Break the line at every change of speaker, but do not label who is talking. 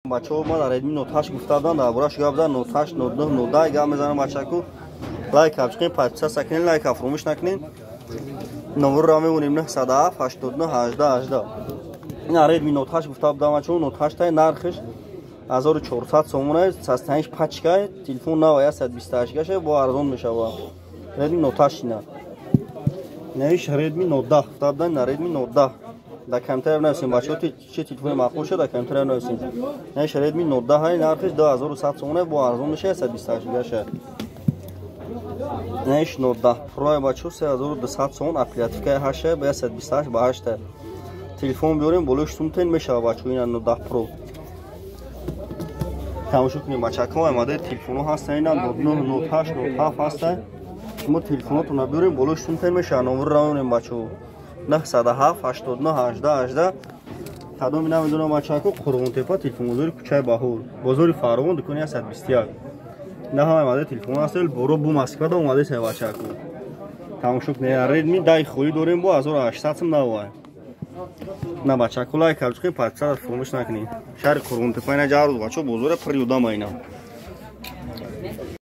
Бачаҳо, ма дар Redmi Note 8 гуфта будам, дар бораш гап зад. Note 8, Note 9, Note 10 гап мезанам. Бачаку, лайк чиқин, подписаться кунед, лайк фаромӯш накунед. Номерро мемонем: 907 89 18 18. Ина Redmi Note 8 гуфта будам, бачаҳо. Note 8 нархиш 1400 сомона, состояниш пачка, телефон нава, 128 гаша, бо арзон мешава. Redmi Note 8 ина. Наиш Redmi Note 10 гуфта будам, на Redmi Note 10 дар комментария нависем, бачаҳо, чи телефони маъқул шуд, дар комментария нависем. Наиш Redmi Note 10 нархиш 2100 сомона, бо арзон мешава, 128 гаша. Наиш Note 10 Pro, бачаҳо, 3200 сомон, оперативкаи 8 ба 128 ба 8. Телефон биёрем, болои сумтен мешава, бачаҳо. Ина Note 10 Pro тамошо кунем, бачакҳо. Модели телефонҳо ҳастанд, ина Note 9, Note 8, Note 7 ҳастанд. Шумо телефонотонро биёрем, болои сумтен мешава. Номерро мемонем, бачаҳо: 907 89 18 18. Кадоми намедонам, бачако. Қурғонтепа, телефонбозори кӯчаи Баҳор, бозори Фаровон, дукони 121. На ҳамаи модели телефон ҳаст, боро бу Москва да омадаеса, бачако, тамошо кунед. Redmi дай холӣ дорем, бо 1800 сум навай. На, бачако, лайк чиқин, подписаться фаромӯш накунед. Шаҳри Қурғонтепа, ина ҷарӯз, бачаҳо, бозора пури одама ина.